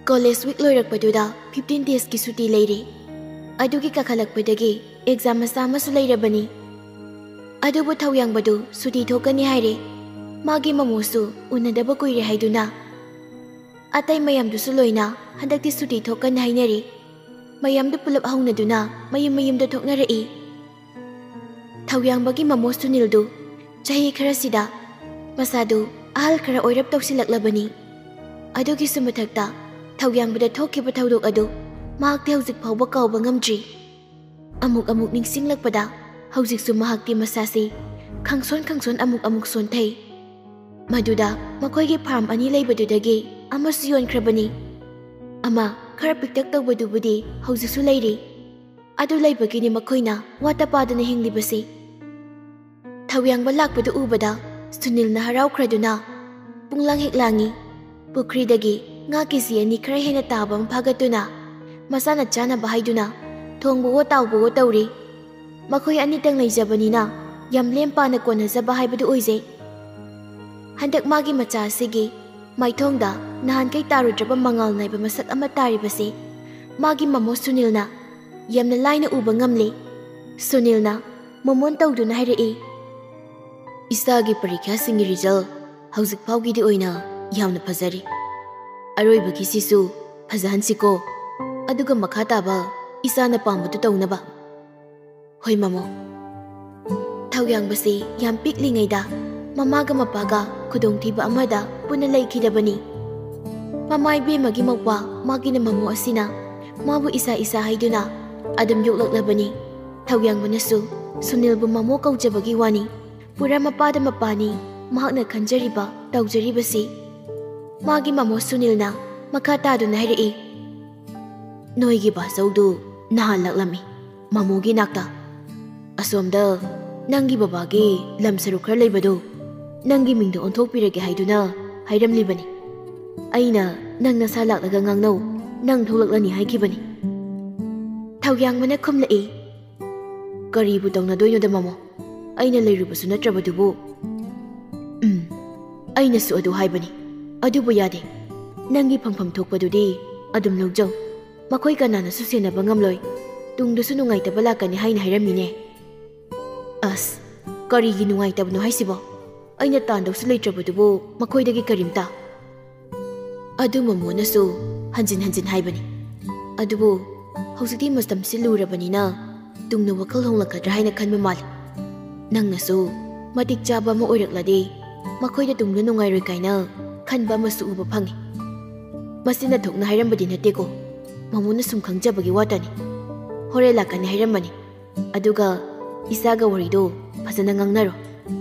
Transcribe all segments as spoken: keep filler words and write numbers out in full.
College week ꯂꯣꯏꯔꯛꯄꯗꯨꯗ fifteen ꯗꯦꯖꯀꯤ ꯁꯨꯇꯤ ꯂꯩꯔꯦ꯫ ꯑꯗꯨꯒꯤ ꯀꯥꯈꯠꯂꯛꯄꯗꯒꯤ ꯑꯦꯛꯖꯥꯝ ꯃꯆꯥ ꯑꯃꯁꯨ ꯂꯩꯔꯕꯅꯤ꯫ ꯑꯗꯨꯕꯨ ꯊꯧꯌꯥꯡꯕꯗꯨ ꯁꯨꯇꯤ ꯊꯣꯛꯀꯅꯤ ꯍꯥꯏꯔꯦ꯫ ꯃꯥꯒꯤ ꯃꯃꯣꯁꯨ ꯎꯅꯗꯕ ꯀꯨꯏꯔꯦ ꯍꯥꯏꯗꯨꯅ꯫ ꯑꯇꯩ ꯃꯌꯥꯝꯗꯨꯁꯨ ꯂꯣꯏꯅ ꯍꯟꯗꯛꯇꯤ ꯁꯨꯇꯤ ꯊꯣꯛꯀꯅꯤ ꯍꯥꯏꯅꯔꯦ꯫ ꯃꯌꯥꯝꯗꯨ ꯄꯨꯂꯞ ꯍꯧꯅꯗꯨꯅ ꯃꯌꯨꯝ ꯃꯌꯨꯝꯗ ꯊꯣꯛꯅꯔꯛꯏ꯫ ꯊꯧꯌꯥꯡꯕꯒꯤ ꯃꯃꯣ ꯁꯨꯅꯤꯜꯗꯨ ꯆꯍꯤ ꯈꯔꯁꯤꯗ ꯃꯁꯥꯗꯨ ꯑꯍꯜ ꯈꯔ ꯑꯣꯏꯔꯞ ꯇꯧꯁꯤꯜꯂꯛꯂꯕꯅꯤ꯫ ꯑꯗꯨꯒꯤꯁꯨ ꯃꯊꯛꯇ ꯊꯧꯌꯥꯡꯕꯗ ꯊꯣꯛꯈꯤꯕ ꯊꯧꯗꯣꯛ ꯑꯗꯨ ꯃꯍꯥꯛꯇꯤ ꯍꯧꯖꯤꯛ ꯐꯥꯎꯕ ꯀꯥꯎꯕ ꯉꯝꯗ꯭ꯔꯤ꯫ ꯑꯃꯨꯛ ꯑꯃꯨꯛ ꯅꯤꯡꯁꯤꯡꯂꯛꯄꯗ ꯍꯧꯖꯤꯛꯁꯨ ꯃꯍꯥꯛꯇꯤ ꯃꯁꯥꯁꯤ ꯈꯪꯁꯣꯟ ꯈꯪꯁꯣꯟ ꯑꯃꯨꯛ ꯑꯃꯨꯛ ꯁꯣꯟꯊꯩ꯫ ꯃꯗꯨꯗ ꯃꯈꯣꯏꯒꯤ ꯐꯥꯔꯝ ꯑꯅꯤ ꯂꯩꯕꯗꯨꯗꯒꯤ ꯑꯃꯁꯨ ꯌꯣꯟꯈ꯭ꯔꯕꯅꯤ꯫ ꯑꯃ ꯈꯔ ꯄꯤꯛꯇꯛ ꯇꯧꯕꯗꯨꯕꯨꯗꯤ ꯍꯧꯖꯤꯛꯁꯨ ꯂꯩꯔꯤ꯫ ꯑꯗꯨ ꯂꯩꯕꯒꯤꯅꯤ ꯃꯈꯣꯏꯅ ꯋꯥꯇ ꯄꯥꯗꯅ ꯍꯤꯡꯂꯤꯕꯁꯤ꯫ ꯊꯧꯌꯥꯡꯕ ꯂꯥꯛꯄꯗꯨ ꯎꯕꯗ ꯁꯨꯅꯤꯜꯅ ꯍꯔꯥꯎꯈ꯭ꯔꯗꯨꯅ ꯄꯨꯡꯂꯥꯡ ꯍꯦꯛ ꯂꯥꯡꯉꯤ꯫ ꯄꯨꯈ꯭ꯔꯤꯗꯒꯤ ꯉꯥ ꯀꯦꯖꯤ ꯑꯅꯤ ꯈꯔ ꯍꯦꯟꯅ ꯇꯥꯕ ꯑꯃ ꯐꯥꯒꯠꯇꯨꯅ ꯃꯁꯥꯅ ꯆꯥꯅꯕ ꯍꯥꯏꯗꯨꯅ ꯊꯣꯡꯕꯋꯣ ꯇꯥꯎꯕꯋꯣ ꯇꯧꯔꯤ꯫ ꯃꯈꯣꯏ ꯑꯅꯤꯇꯪ ꯂꯩꯖꯕꯅꯤꯅ ꯌꯥꯝ ꯂꯦꯝ ꯄꯥꯅ ꯀꯣꯟꯅꯖꯕ ꯍꯥꯏꯕꯗꯨ ꯑꯣꯏꯖꯩ꯫ ꯍꯟꯗꯛ ꯃꯥꯒꯤ ꯃꯆꯥ ꯑꯁꯤꯒꯤ ꯃꯥꯏꯊꯣꯡꯗ ꯅꯍꯥꯟꯈꯩ ꯇꯥꯔꯨꯗ꯭ꯔꯕ ꯃꯉꯥꯜ ꯅꯥꯏꯕ ꯃꯁꯛ ꯑꯃ ꯇꯥꯔꯤꯕꯁꯤ ꯃꯥꯒꯤ ꯃꯃꯣ ꯁꯨꯅꯤꯜꯅ ꯌꯥꯝꯅ ꯂꯥꯏꯅ ꯎꯕ ꯉꯝꯂꯤ꯫ ꯁꯨꯅꯤꯜꯅ ꯃꯣꯃꯣꯟ ꯇꯧꯗꯨꯅ ꯍꯥꯏꯔꯛꯏ, "ꯏꯆꯥꯒꯤ ꯄꯔꯤꯈ꯭ꯌꯥꯁꯤꯡꯒꯤ ꯔꯤꯖꯜ ꯍꯧꯖꯤꯛ ꯐꯥꯎꯒꯤꯗꯤ ꯑꯣꯏꯅ ꯌꯥꯝꯅ ꯐꯖꯔꯤ꯫ ꯑꯔꯣꯏꯕꯒꯤꯁꯤꯁꯨ ꯐꯖꯍꯟꯁꯤꯀꯣ꯫ ꯑꯗꯨꯒ ꯃꯈꯥ ꯇꯥꯕ ꯏꯆꯥꯅ ꯄꯥꯝꯕꯗꯨ ꯇꯧꯅꯕ꯫" "ꯍꯣꯏ, ꯃꯃꯣ꯫" ꯊꯧꯌꯥꯡꯕꯁꯤ ꯌꯥꯝ ꯄꯤꯛꯂꯤꯉꯩꯗ ꯃꯃꯥꯒ ꯃꯄꯥꯒ ꯈꯨꯗꯣꯡꯊꯤꯕ ꯑꯃꯗ ꯄꯨꯟꯅ ꯂꯩꯈꯤꯗꯕꯅꯤ꯫ ꯃꯃꯥ ꯏꯕꯦꯝꯃꯒꯤ ꯃꯧꯄ꯭ꯋꯥ ꯃꯥꯒꯤꯅ ꯃꯃꯣ ꯑꯁꯤꯅ ꯃꯥꯕꯨ ꯏꯆꯥ ꯏꯆꯥ ꯍꯥꯏꯗꯨꯅ ꯑꯗꯨꯝ ꯌꯣꯛꯂꯛꯂꯕꯅꯤ꯫ ꯊꯧꯌꯥꯡꯕꯅꯁꯨ ꯁꯨꯅꯤꯜꯕꯨ ꯃꯃꯣ ꯀꯧꯖꯕꯒꯤ ꯋꯥꯅꯤ꯫ ꯄꯨꯔꯥ ꯃꯄꯥꯗ ꯃꯄꯥꯅꯤ ꯃꯍꯥꯛꯅ ꯈꯟꯖꯔꯤꯕ, ꯇꯧꯖꯔꯤꯕꯁꯤ꯫ ꯃꯥꯒꯤ ꯃꯃꯣ ꯁꯨꯅꯤꯜꯅ ꯃꯈꯥ ꯇꯥꯗꯨꯅ ꯍꯥꯏꯔꯛꯏ, "ꯅꯣꯏꯒꯤ ꯕꯥꯆꯧꯗꯨ ꯅꯍꯥꯟ ꯂꯥꯛꯂꯝꯃꯤ ꯃꯃꯣꯒꯤ ꯅꯥꯛꯇ꯫ ꯑꯁꯣꯝꯗ ꯅꯪꯒꯤ ꯕꯕꯥꯒꯤ ꯂꯝ ꯁꯔꯨꯛ ꯈꯔ ꯂꯩꯕꯗꯨ ꯅꯪꯒꯤ ꯃꯤꯡꯗ ꯑꯣꯟꯊꯣꯛꯄꯤꯔꯒꯦ ꯍꯥꯏꯗꯨꯅ ꯍꯥꯏꯔꯝꯂꯤꯕꯅꯤ꯫ ꯑꯩꯅ ꯅꯪ ꯅꯁꯥ ꯂꯥꯛꯂꯒ ꯉꯥꯡꯅꯧ, ꯅꯪ ꯊꯣꯛꯂꯛꯂꯅꯤ ꯍꯥꯏꯈꯤꯕꯅꯤ꯫" ꯊꯧꯌꯥꯡꯕꯅ ꯈꯨꯝꯂꯛꯏ, "ꯀꯔꯤꯕꯨ ꯇꯧꯅꯗꯣꯏꯅꯣꯗ ꯃꯃꯣ? ꯑꯩꯅ ꯂꯩꯔꯨꯕꯁꯨ ꯅꯠꯇ꯭ꯔꯕꯗꯨꯕꯨ꯫" "ꯎꯝ, ꯑꯩꯅꯁꯨ ꯑꯗꯨ ꯍꯥꯏꯕꯅꯤ, ꯑꯗꯨꯕꯨ ꯌꯥꯗꯦ꯫ ꯅꯪꯒꯤ ꯐꯪꯐꯝ ꯊꯣꯛꯄꯗꯨꯗꯤ ꯑꯗꯨꯝ ꯂꯧꯖꯧ꯫ ꯃꯈꯣꯏ ꯀꯅꯥꯅꯁꯨ ꯁꯦꯟꯅꯕ ꯉꯝꯂꯣꯏ꯫ ꯇꯨꯡꯗꯁꯨ ꯅꯨꯡꯉꯥꯏꯇꯕ ꯂꯥꯛꯀꯅꯤ ꯍꯥꯏꯅ ꯍꯥꯏꯔꯝꯃꯤꯅꯦ꯫ ꯑꯁ, ꯀꯔꯤꯒꯤ ꯅꯨꯡꯉꯥꯏꯇꯕꯅꯣ ꯍꯥꯏꯁꯤꯕꯣ? ꯑꯩꯅ ꯇꯥꯟꯗꯧꯁꯨ ꯂꯩꯇ꯭ꯔꯕꯗꯨꯕꯨ ꯃꯈꯣꯏꯗꯒꯤ ꯀꯔꯤꯝꯇ? ꯑꯗꯨ ꯃꯃꯣꯅꯁꯨ ꯍꯟꯖꯤꯟ ꯍꯟꯖꯤꯟ ꯍꯥꯏꯕꯅꯤ꯫ ꯑꯗꯨꯕꯨ ꯍꯧꯖꯤꯛꯇꯤ ꯃꯇꯝꯁꯤ ꯂꯨꯔꯕꯅꯤꯅ ꯇꯨꯡꯗ ꯋꯥꯈꯜ ꯍꯣꯡꯂꯛꯀꯗ꯭ꯔꯥ ꯍꯥꯏꯅ ꯈꯟꯕ ꯃꯥꯜꯂꯤ꯫ ꯅꯪꯅꯁꯨ ꯃꯇꯤꯛ ꯆꯥꯕ ꯑꯃ ꯑꯣꯏꯔꯛꯂꯗꯤ ꯃꯈꯣꯏꯗ ꯇꯨꯡꯗ ꯅꯨꯡꯉꯥꯏꯔꯣꯏ ꯀꯥꯏꯅ ꯈꯟꯕ ꯑꯃꯁꯨ ꯎꯕ ꯐꯪꯉꯤ꯫ ꯃꯁꯤ ꯅꯊꯣꯛꯅ ꯍꯥꯏꯔꯝꯕꯗꯤ ꯅꯠꯇꯦꯀꯣ, ꯃꯃꯣꯅ ꯁꯨꯝ ꯈꯪꯖꯕꯒꯤ ꯋꯥꯇꯅꯤ꯫ ꯍꯣꯔꯦꯟ ꯂꯥꯛꯀꯅꯤ ꯍꯥꯏꯔꯝꯕꯅꯤ꯫ ꯑꯗꯨꯒ ꯏꯆꯥꯒ ꯋꯥꯔꯤꯗꯣ ꯐꯖꯅ ꯉꯥꯡꯅꯔꯣ꯫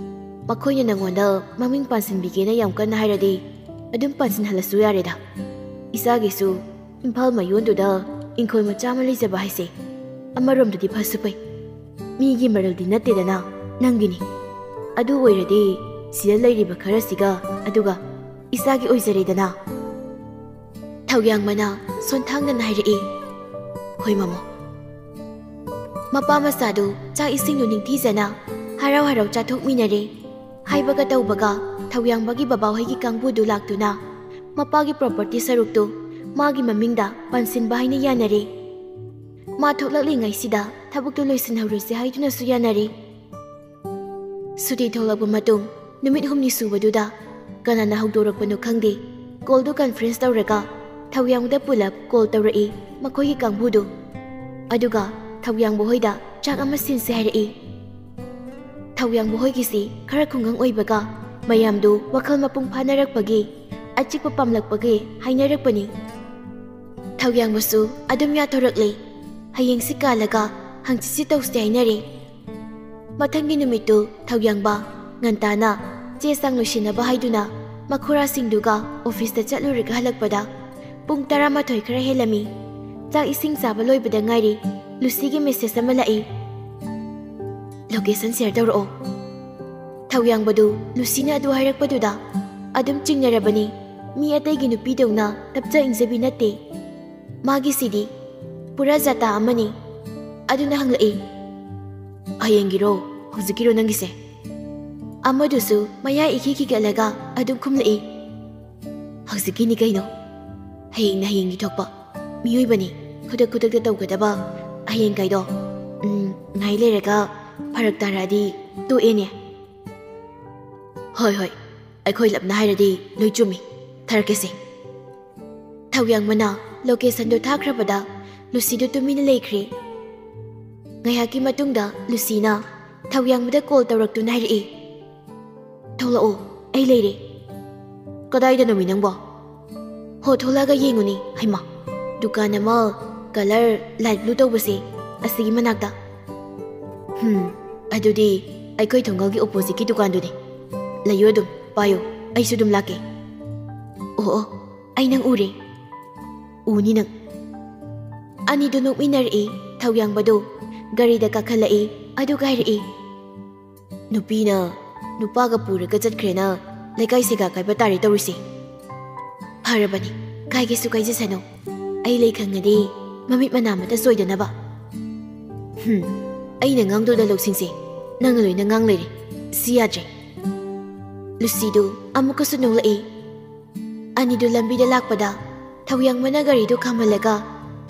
ꯃꯈꯣꯏꯅ ꯅꯪꯉꯣꯟꯗ ꯃꯃꯤꯡ ꯄꯥꯟꯁꯤꯟꯕꯤꯒꯦꯅ ꯌꯥꯝ ꯀꯟꯅ ꯍꯥꯏꯔꯗꯤ ꯑꯗꯨꯝ ꯄꯥꯟꯁꯤꯟꯍꯜꯂꯁꯨ ꯌꯥꯔꯦꯗ꯫ ꯏꯆꯥꯒꯤꯁꯨ ꯏꯝꯐꯥꯜ ꯃꯌꯣꯟꯗꯨꯗ ꯏꯪꯈꯣꯜ ꯃꯆꯥ ꯑꯃ ꯂꯩꯖꯕ ꯍꯥꯏꯁꯦ ꯑꯃꯔꯣꯝꯗꯗꯤ ꯐꯁꯨ ꯐꯩ꯫ ꯃꯤꯒꯤ ꯃꯔꯜꯗꯤ ꯅꯠꯇꯦꯗꯅ, ꯅꯪꯒꯤꯅꯤ꯫ ꯑꯗꯨ ꯑꯣꯏꯔꯗꯤ ꯁꯤꯗ ꯂꯩꯔꯤꯕ ꯈꯔꯁꯤꯒ ꯑꯗꯨꯒ ꯏꯆꯥꯒꯤ ꯑꯣꯏꯖꯔꯦꯗꯅ꯫ ꯊꯧꯌꯥꯡꯕꯅ ꯁꯣꯟꯊꯥꯡꯗꯅ ꯍꯥꯏꯔꯛꯏ, "ꯍꯣꯏ ꯃꯃꯣ꯫" ꯃꯄꯥ ꯃꯆꯥꯗꯨ ꯆꯥꯛ ꯏꯁꯤꯡꯗꯨ ꯅꯤꯡꯊꯤꯖꯅ ꯍꯔꯥꯎ ꯍꯔꯥꯎ ꯆꯥꯊꯣꯛꯃꯤꯟꯅꯔꯦ꯫ ꯍꯥꯏꯕꯒ ꯇꯧꯕꯒ ꯊꯧꯌꯥꯡꯕꯒꯤ ꯕꯕꯥꯍꯣꯏꯒꯤ ꯀꯥꯡꯕꯨꯗꯨ ꯂꯥꯛꯇꯨꯅ ꯃꯄꯥꯒꯤ ꯄ꯭ꯔꯣꯄꯔꯇꯤ ꯁꯔꯨꯛꯇꯨ ꯃꯥꯒꯤ ꯃꯃꯤꯡꯗ ꯄꯥꯟꯁꯤꯟꯕ ꯍꯥꯏꯅ ꯌꯥꯅꯔꯦ꯫ ꯃꯥ ꯊꯣꯛꯂꯛꯂꯤꯉꯩꯁꯤꯗ ꯊꯕꯛꯇꯨ ꯂꯣꯏꯁꯤꯟꯍꯧꯔꯁꯤ ꯍꯥꯏꯗꯨꯅꯁꯨ ꯌꯥꯅꯔꯦ꯫ ꯁꯨꯇꯤ ꯊꯣꯛꯂꯛꯄ ꯃꯇꯨꯡ ꯅꯨꯃꯤꯠ ꯍꯨꯝꯅꯤ ꯁꯨꯕꯗꯨꯗ ꯀꯅꯥꯅ ꯍꯧꯗꯣꯔꯛꯄꯅꯣ ꯈꯪꯗꯦ, ꯀꯣꯜꯗꯨ ꯀꯟꯐ꯭ꯔꯦꯟꯁ ꯇꯧꯔꯒ ꯊꯧꯌꯥꯡꯕꯗ ꯄꯨꯂꯞ ꯀꯣꯜ ꯇꯧꯔꯛꯏ ꯃꯈꯣꯏꯒꯤ ꯀꯥꯡꯕꯨꯗꯨ꯫ ꯑꯗꯨꯒ ꯊꯧꯌꯥꯡꯕ ꯍꯣꯏꯗ ꯆꯥꯛ ꯑꯃ ꯁꯤꯟꯁꯦ ꯍꯥꯏꯔꯛꯏ꯫ ꯊꯧꯌꯥꯡꯕ ꯍꯣꯏꯒꯤꯁꯤ ꯈꯔ ꯈꯨꯡꯒꯪ ꯑꯣꯏꯕꯒ ꯃꯌꯥꯝꯗꯨ ꯋꯥꯈꯜ ꯃꯄꯨꯡ ꯐꯥꯅꯔꯛꯄꯒꯤ ꯑꯆꯤꯛꯄ ꯄꯥꯝꯂꯛꯄꯒꯤ ꯍꯥꯏꯅꯔꯛꯄꯅꯤ꯫ ꯊꯧꯌꯥꯡꯕꯁꯨ ꯑꯗꯨꯝ ꯌꯥꯊꯣꯔꯛꯂꯦ꯫ ꯍꯌꯦꯡꯁꯤ ꯀꯥꯜꯂꯒ ꯍꯪꯆꯤꯠꯁꯤ ꯇꯧꯁꯦ ꯍꯥꯏꯅꯔꯦ꯫ ꯃꯊꯪꯒꯤ ꯅꯨꯃꯤꯠꯇꯨ ꯊꯧꯌꯥꯡꯕ ꯉꯟꯇꯥꯅ ꯆꯦ ꯆꯥꯡ ꯂꯣꯏꯁꯤꯟꯅꯕ ꯍꯥꯏꯗꯨꯅ ꯃꯈꯨꯔꯥꯁꯤꯡꯗꯨꯒ ꯑꯣꯐꯤꯁꯇ ꯆꯠꯂꯨꯔꯒ ꯍꯜꯂꯛꯄꯗ ꯄꯨꯡ ꯇꯔꯥꯃꯥꯊꯣꯏ ꯈꯔ ꯍꯦꯜꯂꯝꯃꯤ꯫ ꯆꯥꯛ ꯏꯁꯤꯡ ꯆꯥꯕ ꯂꯣꯏꯕꯗ ꯉꯥꯏꯔꯤ, ꯂꯨꯁꯤꯒꯤ ꯃꯦꯁꯦꯖ ꯑꯃ ꯂꯥꯛꯏ, "ꯂꯣꯀꯦꯁꯟ ꯁꯤꯌꯔ ꯇꯧꯔꯛꯑꯣ꯫" ꯊꯧꯌꯥꯡꯕꯗꯨ ꯂꯨꯁꯤꯅ ꯑꯗꯨ ꯍꯥꯏꯔꯛꯄꯗꯨꯗ ꯑꯗꯨꯝ ꯆꯤꯡꯅꯔꯕꯅꯤ꯫ ꯃꯤ ꯑꯇꯩꯒꯤ ꯅꯨꯄꯤꯗꯧꯅ ꯇꯞꯆ ꯏꯪꯖꯕꯤ ꯅꯠꯇꯦ꯫ ꯃꯥꯒꯤꯁꯤꯗꯤ ꯄꯨꯔꯥ ꯖꯥꯇꯥ ꯑꯃꯅꯤ꯫ ꯑꯗꯨꯅ ꯍꯪꯂꯛꯏ, "ꯍꯌꯦꯡꯒꯤꯔꯣ, ꯍꯧꯖꯤꯛꯀꯤꯔꯣ ꯅꯪꯒꯤꯁꯦ?" ꯑꯃꯗꯨꯁꯨ ꯃꯌꯥ ꯏꯈꯤ ꯈꯤꯒꯠꯂꯒ ꯑꯗꯨꯝ ꯈꯨꯝꯂꯛꯏ, "ꯍꯧꯖꯤꯛꯀꯤꯅꯤ ꯀꯩꯅꯣ, ꯍꯌꯦꯡꯅ ꯍꯌꯦꯡꯒꯤ ꯊꯣꯛꯄ꯫ ꯃꯤꯑꯣꯏꯕꯅꯤ, ꯈꯨꯗꯛ ꯈꯨꯗꯛꯇ ꯇꯧꯒꯗꯕ꯫ ꯍꯌꯦꯡ ꯀꯥꯏꯗꯣ, ꯎꯝ, ꯉꯥꯏ ꯂꯩꯔꯒ ꯐꯔꯛ ꯇꯥꯔꯛꯑꯗꯤ ꯇꯣꯛꯑꯦꯅꯦ꯫ ꯍꯣꯏ, ꯍꯣꯏ, ꯑꯩꯈꯣꯏ ꯂꯞꯅ ꯍꯥꯏꯔꯗꯤ ꯂꯣꯏ ꯆꯨꯝꯃꯤ꯫ ꯊꯥꯔꯛꯀꯦꯁꯦ꯫ ꯊꯧꯌꯥꯡꯕꯅ locationꯗꯨ ꯊꯥꯈ꯭ꯔꯕꯗ ꯂꯨꯁꯤꯗꯨ ꯇꯨꯃꯤꯟꯅ ꯂꯩꯈ꯭ꯔꯦ꯫ ꯉꯥꯏꯍꯥꯛꯀꯤ ꯃꯇꯨꯡꯗ ꯂꯨꯁꯤꯅ ꯊꯧꯌꯥꯡꯕꯗ call ꯇꯧꯔꯛꯇꯨꯅ ꯍꯥꯏꯔꯛꯏ, "ꯊꯣꯛꯂꯛꯑꯣ, ꯑꯩ ꯂꯩꯔꯦ꯫" "ꯀꯗꯥꯏꯗꯅꯣꯃꯤ ꯅꯪꯕꯣ?" "ꯍꯣ, ꯊꯣꯛꯂꯛꯑꯒ ꯌꯦꯡꯉꯨꯅꯤ꯫ ꯍꯩꯃꯥ, ꯗꯨꯀꯥꯟ ꯑꯃ colour light blue ꯇꯧꯕꯁꯦ, ꯑꯁꯤꯒꯤ ꯃꯅꯥꯛꯇ꯫" "ꯍꯝ, ꯑꯗꯨꯗꯤ ꯑꯩꯈꯣꯏ ꯊꯣꯡꯒꯜꯒꯤ oppositeꯀꯤ ꯗꯨꯀꯥꯟꯗꯨꯅꯤ꯫ ꯂꯩꯌꯨ ꯑꯗꯨꯝ, ꯄꯥꯏꯌꯨ, ꯑꯩꯁꯨ ꯑꯗꯨꯝ ꯂꯥꯛꯀꯦ꯫" "ꯑꯣ, ꯑꯣ, ꯑꯩ ꯅꯪ ꯎꯔꯦ꯫" "ꯎꯅꯤ ꯅꯪ꯫" ꯑꯅꯤꯗꯨ ꯅꯣꯛꯃꯤꯟꯅꯔꯛꯏ꯫ ꯊꯧꯌꯥꯡꯕꯗꯨ ꯒꯥꯔꯤꯗ ꯀꯥꯈꯠꯂꯛꯏ, ꯑꯗꯨꯒ ꯍꯥꯏꯔꯛꯏ, "ꯅꯨꯄꯤꯅ ꯅꯨꯄꯥꯒ ꯄꯨꯔꯒ ꯆꯠꯈ꯭ꯔꯦꯅ ꯂꯩꯀꯥꯏ ꯁꯦꯒꯥ ꯀꯥꯏꯕ ꯇꯥꯔꯦ ꯇꯧꯔꯤꯁꯦ꯫ ꯐꯔꯕꯅꯤ, ꯀꯥꯏꯒꯦꯁꯨ ꯀꯥꯏꯖꯁꯅꯨ꯫ ꯑꯩ ꯂꯩ ꯈꯪꯉꯗꯤ ꯃꯃꯤꯠ ꯃꯅꯥ ꯑꯃꯠꯇ ꯆꯣꯏꯗꯅꯕ꯫" "ꯍꯨꯝ, ꯑꯩꯅ ꯉꯥꯡꯗꯧꯗ ꯂꯧꯁꯤꯡꯁꯦ ꯅꯪꯅ ꯂꯣꯏꯅ ꯉꯥꯡ ꯂꯩꯔꯦ꯫ ꯁꯤ ꯌꯥꯗ꯭ꯔꯦ꯫" ꯂꯨꯁꯤꯗꯨ ꯑꯃꯨꯛꯀꯁꯨ ꯅꯣꯛꯂꯛꯏ꯫ ꯑꯅꯤꯗꯨ ꯂꯝꯕꯤꯗ ꯂꯥꯛꯄꯗ ꯊꯧꯌꯥꯡꯕꯅ ꯒꯥꯔꯤꯗꯨ ꯈꯥꯝꯍꯜꯂꯒ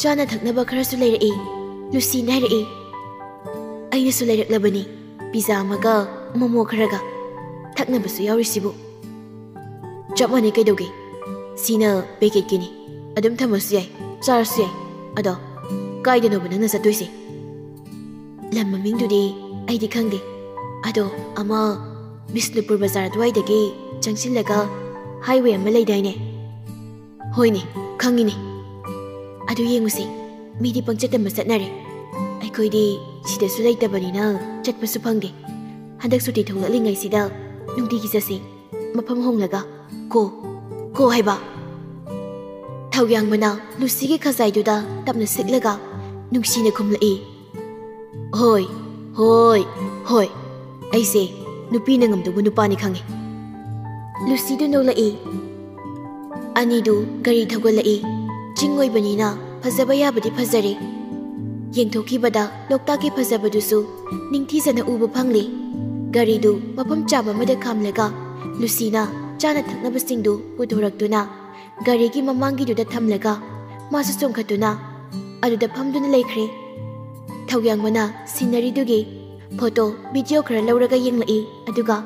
ꯆꯥꯅ ꯊꯛꯅꯕ ꯈꯔꯁꯨ ꯂꯩꯔꯛꯏ꯫ ꯂꯨꯁꯤꯅ ꯍꯥꯏꯔꯛꯏ, "ꯑꯩꯅꯁꯨ ꯂꯩꯔꯛꯂꯕꯅꯤ, pizza ꯑꯃꯒ ꯃꯣꯃꯣ ꯈꯔꯒ꯫ ꯊꯛꯅꯕꯁꯨ ꯌꯥꯎꯔꯤꯁꯤꯕꯨ꯫" "ꯆꯞ ꯃꯥꯟꯅꯩ, ꯀꯩꯗꯧꯒꯦ? ꯁꯤꯅ packetꯀꯤꯅꯤ꯫ ꯑꯗꯨꯝ ꯊꯝꯃꯁꯨ ꯌꯥꯏ, ꯆꯥꯔꯁꯨ ꯌꯥꯏ꯫ ꯑꯗꯣ ꯀꯥꯏꯗꯅꯣꯕ ꯅꯪꯅ ꯆꯠꯇꯣꯏꯁꯦ?" "ꯂꯝ ꯃꯃꯤꯡꯗꯨꯗꯤ ꯑꯩꯗꯤ ꯈꯪꯗꯦ꯫ ꯑꯗꯣ ꯑꯃ ꯕꯤꯁꯅꯨꯄꯨꯔ ꯕꯖꯥꯔ ꯑꯗꯨꯋꯥꯏꯗꯒꯤ ꯆꯪꯁꯤꯜꯂꯒ highway ꯑꯃ ꯂꯩꯗꯥꯏꯅꯦ?" "ꯍꯣꯏꯅꯦ, ꯈꯪꯉꯤꯅꯦ꯫" "ꯑꯗꯨ ꯌꯦꯡꯉꯨꯁꯤ, ꯃꯤꯗꯤ ꯄꯪꯆꯠ ꯑꯃ ꯆꯠꯅꯔꯦ꯫ ꯑꯩꯈꯣꯏꯗꯤ ꯁꯤꯗꯁꯨ ꯂꯩꯇꯕꯅꯤꯅ ꯆꯠꯄꯁꯨ ꯐꯪꯗꯦ꯫ ꯍꯟꯗꯛ ꯁꯨꯇꯤ ꯊꯣꯛꯂꯛꯂꯤꯉꯩꯁꯤꯗ ꯅꯨꯡꯇꯤꯒꯤ ꯆꯠꯁꯤ, ꯃꯐꯝ ꯍꯣꯡꯂꯒ꯫ ꯀꯣ, ꯀꯣ ꯍꯥꯏꯕ꯫" ꯊꯧꯌꯥꯡꯕꯅ ꯂꯨꯁꯤꯒꯤ ꯈꯖꯥꯏꯗꯨꯗ ꯇꯞꯅ ꯁꯤꯛꯂꯒ ꯅꯨꯡꯁꯤꯅ ꯈꯨꯝꯂꯛꯏ, "ꯍꯣꯏ, ꯍꯣꯏ, ꯍꯣꯏ꯫ ꯑꯩꯁꯦ ꯅꯨꯄꯤꯅ ꯉꯝꯗꯧꯕ ꯅꯨꯄꯥꯅꯤ ꯈꯪꯉꯦ꯫" ꯂꯨꯁꯤꯗꯨ ꯅꯣꯛꯂꯛꯏ꯫ ꯑꯅꯤꯗꯨ ꯒꯥꯔꯤ ꯊꯧꯒꯠꯂꯛꯏ꯫ ꯆꯤꯡ ꯑꯣꯏꯕꯅꯤꯅ ꯐꯖꯕ ꯌꯥꯕꯗꯤ ꯐꯖꯔꯦ꯫ ꯌꯦꯡꯊꯣꯛꯈꯤꯕꯗ ꯂꯣꯛꯇꯥꯛꯀꯤ ꯐꯖꯕꯗꯨꯁꯨ ꯅꯤꯡꯊꯤꯖꯅ ꯎꯕ ꯐꯪꯂꯤ꯫ ꯒꯥꯔꯤꯗꯨ ꯃꯐꯝ ꯆꯥꯕ ꯑꯃꯗ ꯈꯥꯝꯂꯒ ꯂꯨꯁꯤꯅ ꯆꯥꯅ ꯊꯛꯅꯕꯁꯤꯡꯗꯨ ꯄꯨꯊꯣꯔꯛꯇꯨꯅ ꯒꯥꯔꯤꯒꯤ ꯃꯃꯥꯡꯒꯤꯗꯨꯗ ꯊꯝꯂꯒ ꯃꯥꯁꯨ ꯆꯣꯡꯈꯠꯇꯨꯅ ꯑꯗꯨꯗ ꯐꯝꯗꯨꯅ ꯂꯩꯈ꯭ꯔꯦ꯫ ꯊꯧꯌꯥꯡꯕꯅ ꯁꯤꯅꯔꯤꯗꯨꯒꯤ ꯐꯣꯇꯣ, ꯚꯤꯗꯤꯑꯣ ꯈꯔ ꯂꯧꯔꯒ ꯌꯦꯡꯂꯛꯏ꯫ ꯑꯗꯨꯒ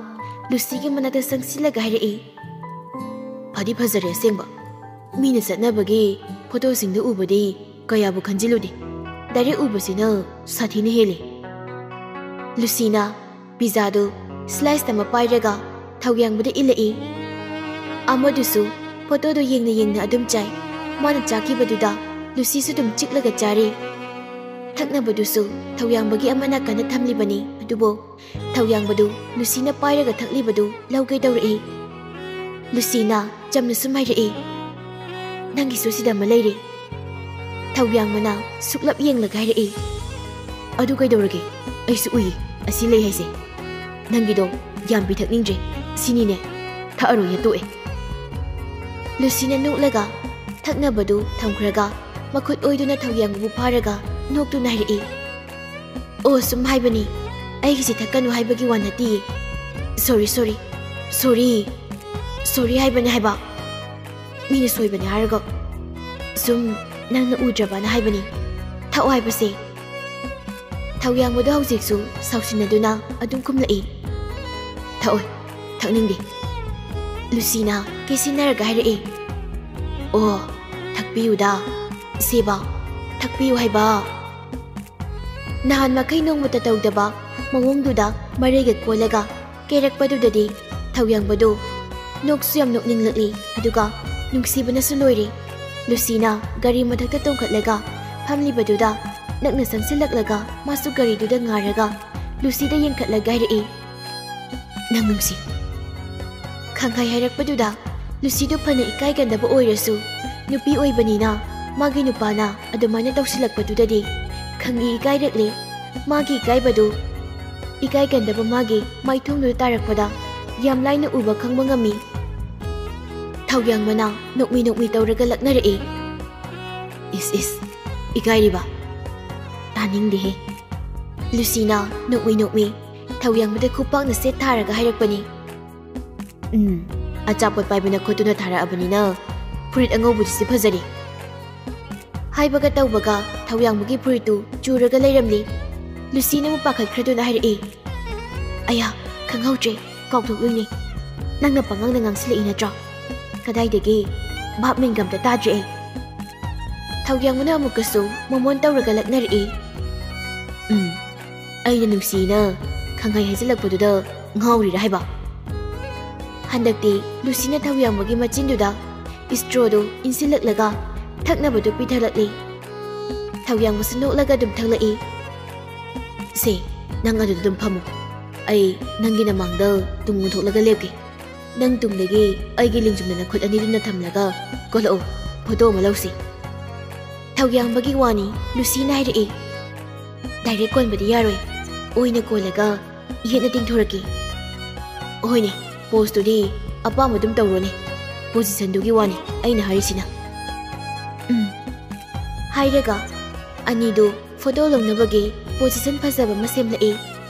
ꯂꯨꯁꯤꯒꯤ ꯃꯅꯥꯛꯇ ꯆꯪꯁꯤꯜꯂꯒ ꯍꯥꯏꯔꯛꯏ, "ꯐꯗꯤ ꯐꯖꯔꯦ ꯑꯁꯦꯡꯕ꯫ ꯃꯤꯅ ꯆꯠꯅꯕꯒꯤ ꯐꯣꯇꯣꯁꯤꯡꯗꯨ ꯎꯕꯗꯤ ꯀꯌꯥꯕꯨ ꯈꯟꯖꯤꯜꯂꯨꯗꯦ꯫ ꯗꯥꯏꯔꯦꯛ ꯎꯕꯁꯤꯅ ꯁꯥꯊꯤꯅ ꯍꯦꯜꯂꯤ꯫" ꯂꯨꯁꯤꯅ ꯄꯤꯖꯥꯗꯨ ꯁ꯭ꯂꯥꯏꯁ ꯑꯃ ꯄꯥꯏꯔꯒ ꯊꯧꯌꯥꯡꯕꯗ ꯏꯜꯂꯛꯏ꯫ ꯑꯃꯗꯨꯁꯨ ꯐꯣꯇꯣꯗꯣ ꯌꯦꯡꯅ ꯌꯦꯡꯅ ꯑꯗꯨꯝ ꯆꯥꯏ꯫ ꯃꯥꯅ ꯆꯥꯈꯤꯕꯗꯨꯗ ꯂꯨꯁꯤꯁꯨ ꯑꯗꯨꯝ ꯆꯤꯛꯂꯒ ꯆꯥꯔꯤ꯫ ꯊꯛꯅꯕꯗꯨꯁꯨ ꯊꯧꯌꯥꯡꯕꯒꯤ ꯑꯃ ꯅꯥꯀꯟꯗ ꯊꯝꯂꯤꯕꯅꯤ꯫ ꯑꯗꯨꯕꯨ ꯊꯧꯌꯥꯡꯕꯗꯨ ꯂꯨꯁꯤꯅ ꯄꯥꯏꯔꯒ ꯊꯛꯂꯤꯕꯗꯨ ꯂꯧꯒꯦ ꯇꯧꯔꯛꯏ꯫ ꯂꯨꯁꯤꯅ ꯆꯝꯅ ꯁꯨꯝ ꯍꯥꯏꯔꯛꯏ, "ꯅꯪꯒꯤꯁꯨ ꯁꯤꯗ ꯑꯃ ꯂꯩꯔꯦ꯫" ꯊꯧꯌꯥꯡꯕꯅ ꯁꯨꯛꯂꯞ ꯌꯦꯡꯂꯒ ꯍꯥꯏꯔꯛꯏ, "ꯑꯗꯨ ꯀꯩꯗꯧꯔꯒꯦ? ꯑꯩꯁꯨ ꯎꯏ ꯑꯁꯤ ꯂꯩ ꯍꯥꯏꯁꯦ꯫ ꯅꯪꯒꯤꯗꯣ ꯌꯥꯝ ꯄꯤꯊꯛꯅꯤꯡꯗ꯭ꯔꯦ꯫ ꯁꯤꯅꯤꯅꯦ, ꯊꯛꯑꯔꯣꯏꯅ ꯇꯣꯛꯑꯦ꯫" ꯂꯨꯁꯤꯅ ꯅꯣꯛꯂꯒ ꯊꯛꯅꯕꯗꯨ ꯊꯝꯈ꯭ꯔꯒ ꯃꯈꯨꯠ ꯑꯣꯏꯗꯨꯅ ꯊꯧꯌꯥꯡꯕꯕꯨ ꯐꯥꯔꯒ ꯅꯣꯛꯇꯨꯅ ꯍꯥꯏꯔꯛꯏ, "ꯑꯣ, ꯁꯨꯝ ꯍꯥꯏꯕꯅꯤ꯫ ꯑꯩꯒꯤꯁꯤ ꯊꯛꯀꯅꯨ ꯍꯥꯏꯕꯒꯤ ꯋꯥ ꯅꯠꯇꯤꯌꯦ꯫ ꯁꯣꯔꯤ, ꯁꯣꯔꯤ, ꯁꯣꯔꯤ, ꯁꯣꯔꯤ ꯍꯥꯏꯕꯅꯤ ꯍꯥꯏꯕ꯫ ꯃꯤꯅ ꯁꯣꯏꯕꯅꯤ ꯍꯥꯏꯔꯒ ꯁꯨꯝ ꯅꯪꯅ ꯎꯗ꯭ꯔꯕꯅ ꯍꯥꯏꯕꯅꯤ꯫ ꯊꯛꯑꯣ ꯍꯥꯏꯕꯁꯦ꯫" ꯊꯧꯌꯥꯡꯕꯗꯣ ꯍꯧꯖꯤꯛꯁꯨ ꯁꯥꯎꯁꯤꯟꯅꯗꯨꯅ ꯑꯗꯨꯝ ꯈꯨꯝꯂꯛꯏ, "ꯊꯛꯑꯣꯏ, ꯊꯛꯅꯤꯡꯗꯦ꯫" ꯂꯨꯁꯤꯅ ꯀꯦꯁꯤꯟꯅꯔꯒ ꯍꯥꯏꯔꯛꯏ, "ꯑꯣ, ꯊꯛꯄꯤꯌꯨꯗ, ꯁꯦꯕꯥ, ꯊꯛꯄꯤꯌꯨ ꯍꯥꯏꯕ꯫" ꯅꯍꯥꯟ ꯃꯈꯩ ꯅꯣꯡꯃꯇ ꯇꯧꯗꯕ ꯃꯑꯣꯡꯗꯨꯗ ꯃꯔꯩꯒ ꯀꯣꯜꯂꯒ ꯀꯦꯔꯛꯄꯗꯨꯗꯗꯤ ꯊꯧꯌꯥꯡꯕꯗꯨ ꯅꯣꯛꯁꯨ ꯌꯥꯝ ꯅꯣꯛꯅꯤꯡꯂꯛꯂꯤ, ꯑꯗꯨꯒ ꯅꯨꯡꯁꯤꯕꯅꯁꯨ ꯂꯣꯏꯔꯦ꯫ ꯂꯨꯁꯤꯅ ꯒꯥꯔꯤ ꯃꯊꯛꯇ ꯇꯣꯡꯈꯠꯂꯒ ꯐꯝꯂꯤꯕꯗꯨꯗ ꯅꯛꯅ ꯆꯪꯁꯤꯜꯂꯛꯂꯒ ꯃꯥꯁꯨ ꯒꯥꯔꯤꯗꯨꯗ ꯉꯥꯔꯒ ꯂꯨꯁꯤꯗ ꯌꯦꯡꯈꯠꯂꯒ ꯍꯥꯏꯔꯛꯏ, "ꯅꯪ ꯅꯨꯡꯁꯤ꯫" ꯈꯪꯍꯥꯏ ꯍꯥꯏꯔꯛꯄꯗꯨꯗ ꯂꯨꯁꯤꯗꯨ ꯐꯅ ꯏꯀꯥꯏꯒꯟꯗꯕ ꯑꯣꯏꯔꯁꯨ, ꯅꯨꯄꯤ ꯑꯣꯏꯕꯅꯤꯅ ꯃꯥꯒꯤ ꯅꯨꯄꯥꯅ ꯑꯗꯨꯃꯥꯏꯅ ꯇꯧꯁꯤꯜꯂꯛꯄꯗꯨꯗꯗꯤ ꯈꯪꯏ ꯏꯀꯥꯏꯔꯛꯂꯦ꯫ ꯃꯥꯒꯤ ꯏꯀꯥꯏꯕꯗꯨ ꯏꯀꯥꯏꯒꯟꯗꯕ ꯃꯥꯒꯤ ꯃꯥꯏꯊꯣꯡꯗꯨꯗ ꯇꯥꯔꯛꯄꯗ ꯌꯥꯝ ꯂꯥꯏꯅ ꯎꯕ ꯈꯪꯕ ꯉꯝꯃꯤ꯫ ꯊꯧꯌꯥꯡꯕꯅ ꯅꯣꯛꯃꯤ ꯅꯣꯛꯃꯤ ꯇꯧꯔꯒ ꯂꯛꯅꯔꯛꯏ, "ꯏꯁ ꯏꯁ, ꯏꯀꯥꯏꯔꯤꯕ? ꯇꯥꯅꯤꯡꯗꯦꯍꯦ꯫" ꯂꯨꯁꯤꯅ ꯅꯣꯛꯃꯤ ꯅꯣꯛꯃꯤ ꯊꯧꯌꯥꯡꯕꯗ ꯈꯨꯄꯥꯛꯅ ꯁꯦꯠ ꯊꯥꯔꯒ ꯍꯥꯏꯔꯛꯄꯅꯤ, "ꯎꯝ, ꯑꯆꯥꯄꯣꯠ ꯄꯥꯏꯕ ꯅꯈꯨꯠꯇꯨꯅ ꯊꯥꯔꯛꯑꯕꯅꯤꯅ ꯐꯨꯔꯤꯠ ꯑꯉꯧꯕꯗꯨꯁꯨ ꯐꯖꯔꯦ꯫ ꯍꯥꯏꯕꯒ ꯇꯧꯕꯒ ꯊꯧꯌꯥꯡꯕꯒꯤ ꯐꯨꯔꯤꯠꯇꯨ ꯆꯨꯔꯒ ꯂꯩꯔꯝꯂꯤ꯫ ꯂꯨꯁꯤꯅ ꯑꯃꯨꯛ ꯄꯥꯈꯠꯈ꯭ꯔꯗꯨꯅ ꯍꯥꯏꯔꯛꯏ, "ꯑꯌꯥ, ꯈꯪꯍꯧꯗ꯭ꯔꯦ, ꯀꯥꯎꯊꯣꯛꯂꯨꯏꯅꯦ꯫ ꯅꯪꯅ ꯄꯉꯥꯡꯗ ꯉꯥꯡꯁꯤꯜꯂꯛꯏ ꯅꯠꯇ꯭ꯔꯣ? ꯀꯗꯥꯏꯗꯒꯤ? ꯚꯥꯞ ꯃꯦꯟꯒ ꯑꯝꯇ ꯇꯥꯗ꯭ꯔꯦ ꯑꯩ꯫" ꯊꯧꯌꯥꯡꯕꯅ ꯑꯃꯨꯛꯀꯁꯨ ꯃꯣꯃꯣꯟ ꯇꯧꯔꯒ ꯂꯛꯅꯔꯛꯏ꯫ "ꯎꯝ, ꯑꯩꯅ ꯅꯨꯡꯁꯤꯅ ꯈꯪꯍꯥꯏ ꯍꯥꯏꯖꯤꯜꯂꯛꯄꯗꯨꯗ ꯉꯥꯎꯔꯤꯔꯥ ꯍꯥꯏꯕ?" ꯍꯟꯗꯛꯇꯤ ꯂꯨꯁꯤꯅ ꯊꯧꯌꯥꯡꯕꯒꯤ ꯃꯆꯤꯟꯗꯨꯗ ꯏꯁꯇ꯭ꯔꯣꯗꯨ ꯏꯟꯁꯤꯜꯂꯛꯂꯒ ꯊꯛꯅꯕꯗꯨ ꯄꯤꯊꯂꯛꯂꯤ꯫ ꯊꯧꯌꯥꯡꯕꯁꯨ ꯅꯣꯛꯂꯒ ꯑꯗꯨꯝ ꯊꯛꯂꯛꯏ꯫ "ꯁꯦ, ꯅꯪ ꯑꯗꯨꯗ ꯑꯗꯨꯝ ꯐꯝꯃꯨ꯫ ꯑꯩ ꯅꯪꯒꯤ ꯅꯃꯥꯡꯗ ꯇꯨꯡ ꯑꯣꯟꯊꯣꯛꯂꯒ ꯂꯦꯞꯀꯦ꯫ ꯅꯪ ꯇꯨꯡꯗꯒꯤ ꯑꯩꯒꯤ ꯂꯦꯡꯖꯨꯝꯗ ꯅꯈꯨꯠ ꯑꯅꯤꯗꯨꯅ ꯊꯝꯂꯒ ꯀꯣꯜꯂꯛꯎ, ꯐꯣꯇꯣ ꯑꯃ ꯂꯧꯁꯤ꯫" ꯊꯧꯌꯥꯡꯕꯒꯤ ꯋꯥꯅꯤ ꯂꯨꯁꯤꯅ ꯍꯥꯏꯔꯛꯏ꯫ "ꯗꯥꯏꯔꯦꯛ ꯀꯣꯟꯕꯗꯤ ꯌꯥꯔꯣꯏ, ꯑꯣꯏꯅ ꯀꯣꯜꯂꯒ ꯌꯦꯠꯅ ꯇꯤꯡꯊꯣꯔꯛꯀꯦ꯫" "ꯍꯣꯏꯅꯦ, ꯄꯣꯁꯇꯨꯗꯤ ꯑꯄꯥꯝꯕ ꯑꯗꯨꯝ ꯇꯧꯔꯣꯅꯦ, ꯄꯣꯖꯤꯁꯟꯗꯨꯒꯤ ꯋꯥꯅꯤ ꯑꯩꯅ ꯍꯥꯏꯔꯤꯁꯤꯅ꯫" "ꯎꯝ꯫" ꯍꯥꯏꯔꯒ ꯑꯅꯤꯗꯨ ꯐꯣꯇꯣ ꯂꯧꯅꯕꯒꯤ ꯄꯣꯖꯤꯁꯟ ꯐꯖꯕ ꯑꯃ ꯁꯦꯝꯂꯛꯏ꯫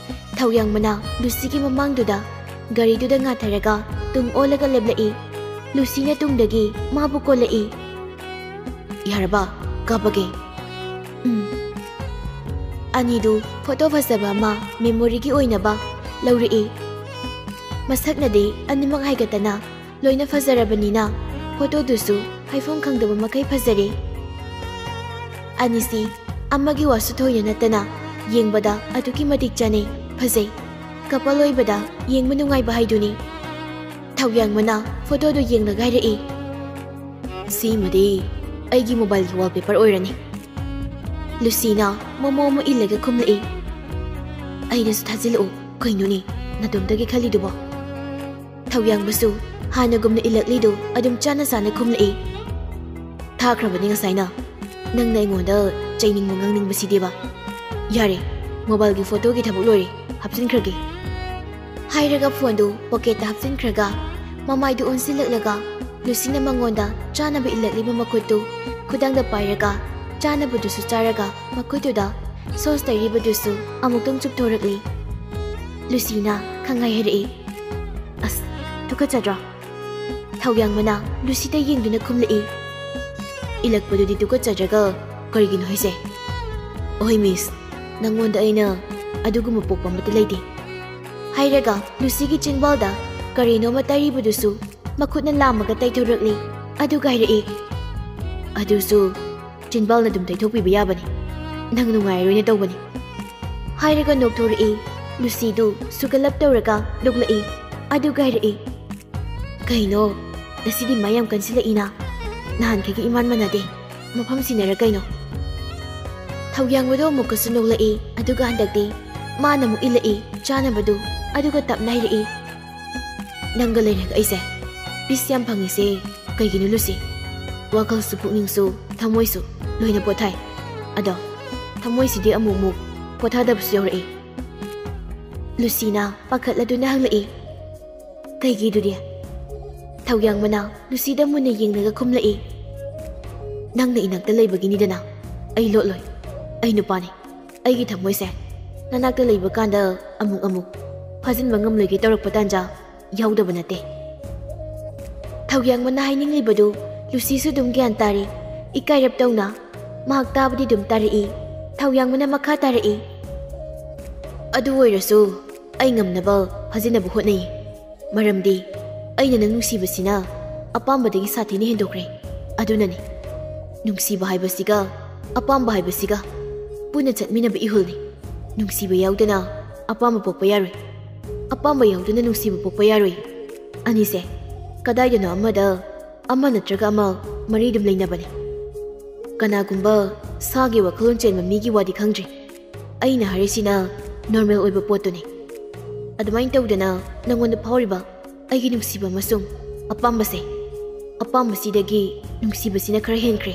ꯊꯧꯌꯥꯡꯕꯅ ꯂꯨꯁꯤꯒꯤ ꯃꯃꯥꯡꯗꯨꯗ ꯒꯥꯔꯤꯗꯨꯗ ꯉꯥꯊꯔꯒ ꯇꯨꯡ ꯑꯣꯜꯂꯒ ꯂꯦꯞꯂꯛꯏ꯫ ꯂꯨꯁꯤꯅ ꯇꯨꯡꯗꯒꯤ ꯃꯥꯕꯨ ꯀꯣꯜꯂꯛꯏ꯫ "ꯌꯥꯔꯕ? ꯀꯥꯞꯄꯒꯦ꯫" "ꯎꯝ꯫" ꯑꯅꯤꯗꯨ ꯐꯣꯇꯣ ꯐꯖꯕ ꯑꯃ ꯃꯦꯃꯣꯔꯤꯒꯤ ꯑꯣꯏꯅꯕ ꯂꯧꯔꯛꯏ꯫ ꯃꯁꯛꯅꯗꯤ ꯑꯅꯤꯃꯛ ꯍꯥꯏꯒꯠꯇꯅ ꯂꯣꯏꯅ ꯐꯖꯔꯕꯅꯤꯅ ꯐꯣꯇꯣꯗꯨꯁꯨ ꯍꯥꯏꯐꯝ ꯈꯪꯗꯕ ꯃꯈꯩ ꯐꯖꯔꯦ꯫ ꯑꯅꯤꯁꯤ ꯑꯃꯒꯤ ꯋꯥꯁꯨ ꯊꯣꯏꯅ ꯅꯠꯇꯅ ꯌꯦꯡꯕꯗ ꯑꯗꯨꯛꯀꯤ ꯃꯇꯤꯛ ꯆꯥꯅꯩ, ꯐꯖꯩ꯫ ꯀꯄꯜ ꯑꯣꯏꯕꯗ ꯌꯦꯡꯕ ꯅꯨꯡꯉꯥꯏꯕ ꯍꯥꯏꯗꯨꯅꯤ꯫ ꯊꯧꯌꯥꯡꯕꯅ ꯐꯣꯇꯣꯗꯨ ꯌꯦꯡꯂꯒ ꯍꯥꯏꯔꯛꯏ, "ꯁꯤꯃꯗꯤ ꯑꯩꯒꯤ ꯃꯣꯕꯥꯏꯜꯒꯤ ꯋꯥꯜꯄꯦꯄꯔ ꯑꯣꯏꯔꯅꯤ꯫" ꯂꯨꯁꯤꯅ ꯃꯣꯃꯣ ꯑꯃ ꯏꯜꯂꯒ ꯈꯨꯝꯂꯛꯏ꯫ "ꯑꯩꯅꯁꯨ ꯊꯥꯖꯤꯜꯂꯛꯎ, ꯀꯩꯅꯣꯅꯦ ꯅꯇꯣꯝꯇꯒꯤ ꯈꯜꯂꯤꯗꯨꯕꯣ?" ꯊꯧꯌꯥꯡꯕꯁꯨ ꯍꯥꯟꯅꯒꯨꯝꯅ ꯏꯜꯂꯛꯂꯤꯗꯨ ꯑꯗꯨꯝ ꯆꯥꯅ ꯆꯥꯅ ꯈꯨꯝꯂꯛꯏ꯫ "ꯊꯥꯈ꯭ꯔꯕꯅꯤ ꯉꯁꯥꯏꯅ꯫ ꯅꯪꯅ ꯑꯩꯉꯣꯟꯗ ꯆꯩꯅꯤꯡꯕ ꯉꯥꯡꯅꯤꯡꯕꯁꯤꯗꯤꯕ꯫ ꯌꯥꯔꯦ, ꯃꯣꯕꯥꯏꯜꯒꯤ ꯐꯣꯇꯣꯒꯤ ꯊꯕꯛ ꯂꯣꯏꯔꯦ, ꯍꯥꯞꯆꯤꯟꯈ꯭ꯔꯒꯦ꯫" ꯍꯥꯏꯔꯒ ꯐꯣꯟꯗꯨ ꯄꯣꯀꯦꯠꯇ ꯍꯥꯞꯆꯤꯟꯈ꯭ꯔꯒ ꯃꯃꯥꯏꯗꯨ ꯑꯣꯟꯁꯤꯜꯂꯛꯂꯒ ꯂꯨꯁꯤꯅ ꯃꯉꯣꯟꯗ ꯆꯥꯅꯕ ꯏꯜꯂꯛꯂꯤꯕ ꯃꯈꯨꯠꯇꯨ ꯈꯨꯗꯥꯡꯗ ꯄꯥꯏꯔꯒ ꯆꯥꯅꯕꯗꯨꯁꯨ ꯆꯥꯔꯒ ꯃꯈꯨꯠꯇꯨꯗ ꯁꯣꯁ ꯇꯩꯔꯤꯕꯗꯨꯁꯨ ꯑꯃꯨꯛꯇꯪ ꯆꯨꯞꯊꯣꯔꯛꯂꯤ꯫ ꯂꯨꯁꯤꯅ ꯈꯪꯍꯥꯏ ꯍꯥꯏꯔꯛꯏ, "ꯑꯁ, ꯇꯨꯀꯠꯆꯗ꯭ꯔꯣ?" ꯊꯧꯌꯥꯡꯕꯅ ꯂꯨꯁꯤꯗ ꯌꯦꯡꯗꯨꯅ ꯈꯨꯝꯂꯛꯏ꯫ ꯏꯜꯂꯛꯄꯗꯨꯗꯤ ꯇꯨꯀꯠꯆꯗ꯭ꯔꯒ ꯀꯔꯤꯒꯤꯅꯣ ꯍꯥꯏꯁꯦ? ꯑꯣꯍꯣꯏ ꯃꯤꯁ, ꯅꯪꯉꯣꯟꯗ ꯑꯩꯅ ꯑꯗꯨꯒꯨꯝꯕ ꯄꯣꯛꯄ ꯑꯃꯠꯇ ꯂꯩꯇꯦ꯫ ꯍꯥꯏꯔꯒ ꯂꯨꯁꯤꯒꯤ ꯆꯤꯟꯕꯥꯜꯗ ꯀꯔꯤꯅꯣꯃ ꯇꯩꯔꯤꯕꯗꯨꯁꯨ ꯃꯈꯨꯠꯅ ꯂꯥꯝꯃꯒ ꯇꯩꯊꯣꯔꯛꯂꯤ꯫ ꯑꯗꯨꯒ ꯍꯥꯏꯔꯛꯏ, ꯑꯗꯨꯁꯨ ꯆꯤꯟꯕꯥꯜꯅ ꯑꯗꯨꯝ ꯇꯩꯊꯣꯛꯄꯤꯕ ꯌꯥꯕꯅꯤ꯫ ꯅꯪ ꯅꯨꯡꯉꯥꯏꯔꯣꯏꯅ ꯇꯧꯕꯅꯤ꯫ ꯍꯥꯏꯔꯒ ꯅꯣꯛꯊꯣꯔꯛꯏ꯫ ꯂꯨꯁꯤꯗꯨ ꯁꯨꯒꯠꯂꯞ ꯇꯧꯔꯒ ꯅꯣꯛꯂꯛꯏ꯫ ꯑꯗꯨꯒ ꯍꯥꯏꯔꯛꯏ, ꯀꯩꯅꯣ, ꯉꯁꯤꯗꯤ ꯃꯥ ꯌꯥꯝ ꯀꯟꯁꯤꯜꯂꯛꯏꯅ? ꯅꯍꯥꯟꯈꯩꯒ ꯏꯃꯥꯟ ꯃꯥꯟꯅꯗꯦ꯫ ꯃꯐꯝ ꯁꯤꯟꯅꯔ ꯀꯩꯅꯣ? ꯊꯧꯌꯥꯡꯕꯗꯣ ꯑꯃꯨꯛꯀꯁꯨ ꯅꯣꯛꯂꯛꯏ꯫ ꯑꯗꯨꯒ ꯍꯟꯗꯛꯇꯤ ꯃꯥꯅ ꯑꯃꯨꯛ ꯏꯜꯂꯛꯏ ꯆꯥꯅꯕꯗꯨ꯫ ꯑꯗꯨꯒ ꯇꯞꯅ ꯍꯥꯏꯔꯛꯏ, ꯅꯪꯒ ꯂꯩꯔꯒ ꯑꯩꯁꯦ ꯄꯤꯁ ꯌꯥꯝ ꯐꯪꯉꯤꯁꯦ ꯀꯩꯒꯤꯅꯣ ꯂꯨꯁꯤ? ꯋꯥꯈꯜꯁꯨ, ꯄꯨꯛꯅꯤꯡꯁꯨ, ꯊꯃꯣꯏꯁꯨ ꯂꯣꯏꯅ ꯄꯣꯊꯥꯏ꯫ ꯑꯗꯣ ꯊꯃꯣꯏꯁꯤꯗꯤ ꯑꯃꯨꯛ ꯑꯃꯨꯛ ꯄꯣꯊꯥꯗꯕꯁꯨ ꯌꯥꯎꯔꯛꯏ꯫ ꯂꯨꯁꯤꯅ ꯄꯥꯈꯠꯂꯗꯨꯅ ꯍꯪꯂꯛꯏ, ꯀꯩꯒꯤꯗꯨꯗꯤ? ꯊꯧꯌꯥꯡꯕꯅ ꯂꯨꯁꯤꯗ ꯃꯨꯟꯅ ꯌꯦꯡꯂꯒ ꯈꯨꯝꯂꯛꯏ, ꯅꯪꯅ ꯏꯅꯥꯛꯇ ꯂꯩꯕꯒꯤꯅꯤꯗꯅ꯫ ꯑꯩ ꯂꯣꯠꯂꯣꯏ꯫ ꯑꯩ ꯅꯨꯄꯥꯅꯤ꯫ ꯑꯩꯒꯤ ꯊꯃꯣꯏꯁꯦ ꯅꯅꯥꯛꯇ ꯂꯩꯕ ꯀꯥꯟꯗ ꯑꯃꯨꯛ ꯑꯃꯨꯛ ꯐꯥꯖꯤꯟꯕ ꯉꯝꯂꯣꯏꯒꯦ ꯇꯧꯔꯛꯄ ꯇꯥꯟꯖꯥ ꯌꯥꯎꯗꯕ ꯅꯠꯇꯦ꯫ ꯊꯧꯌꯥꯡꯕꯅ ꯍꯥꯏꯅꯤꯡꯂꯤꯕꯗꯨ ꯂꯨꯁꯤꯁꯨ ꯑꯗꯨꯝ ꯒ꯭ꯌꯥꯟ ꯇꯥꯔꯤ꯫ ꯏꯀꯥꯏꯔꯞ ꯇꯧꯅ ꯃꯍꯥꯛ ꯇꯥꯕꯗꯤ ꯑꯗꯨꯝ ꯇꯥꯔꯛꯏ꯫ ꯊꯧꯌꯥꯡꯕꯅ ꯃꯈꯥ ꯇꯥꯔꯛꯏ, ꯑꯗꯨ ꯑꯣꯏꯔꯁꯨ ꯑꯩ ꯉꯝꯅꯕ ꯐꯥꯖꯤꯟꯅꯕ ꯍꯣꯠꯅꯩ꯫ ꯃꯔꯝꯗꯤ ꯑꯩꯅ ꯅꯪ ꯅꯨꯡꯁꯤꯕꯁꯤꯅ ꯑꯄꯥꯝꯕꯗꯒꯤ ꯁꯥꯊꯤꯅ ꯍꯦꯟꯗꯣꯛꯈ꯭ꯔꯦ꯫ ꯑꯗꯨꯅꯅꯤ, ꯅꯨꯡꯁꯤꯕ ꯍꯥꯏꯕꯁꯤꯒ ꯑꯄꯥꯝꯕ ꯍꯥꯏꯕꯁꯤꯒ ꯄꯨꯟꯅ ꯆꯠꯃꯤꯟꯅꯕ ꯏꯍꯨꯜꯅꯤ꯫ ꯅꯨꯡꯁꯤꯕ ꯌꯥꯎꯗꯅ ꯑꯄꯥꯝꯕ ꯄꯣꯛꯄ ꯌꯥꯔꯣꯏ꯫ ꯑꯄꯥꯝꯕ ꯌꯥꯎꯗꯅ ꯅꯨꯡꯁꯤꯕ ꯄꯣꯛꯄ ꯌꯥꯔꯣꯏ꯫ ꯑꯅꯤꯁꯦ ꯀꯗꯥꯏꯗꯅꯣ ꯑꯃꯗ ꯑꯃ ꯅꯠꯇ꯭ꯔꯒ ꯑꯃ ꯃꯔꯤ ꯑꯗꯨꯝ ꯂꯩꯅꯕꯅꯤ꯫ ꯀꯅꯥꯒꯨꯝꯕ ꯁꯥꯒꯤ ꯋꯥꯈꯜꯂꯣꯟ ꯆꯦꯟꯕ ꯃꯤꯒꯤ ꯋꯥꯗꯤ ꯈꯪꯗ꯭ꯔꯤ꯫ ꯑꯩꯅ ꯍꯥꯏꯔꯤꯁꯤꯅ ꯅꯣꯔꯃꯦꯜ ꯑꯣꯏꯕ ꯄꯣꯠꯇꯨꯅꯤ꯫ ꯑꯗꯨꯃꯥꯏꯅ ꯇꯧꯗꯅ ꯅꯪꯉꯣꯟꯗ ꯐꯥꯎꯔꯤꯕ ꯑꯩꯒꯤ ꯅꯨꯡꯁꯤꯕ ꯑꯃꯁꯨꯡ ꯑꯄꯥꯝꯕꯁꯦ, ꯑꯄꯥꯝꯕꯁꯤꯗꯒꯤ ꯅꯨꯡꯁꯤꯕꯁꯤꯅ ꯈꯔ ꯍꯦꯟꯈ꯭ꯔꯦ꯫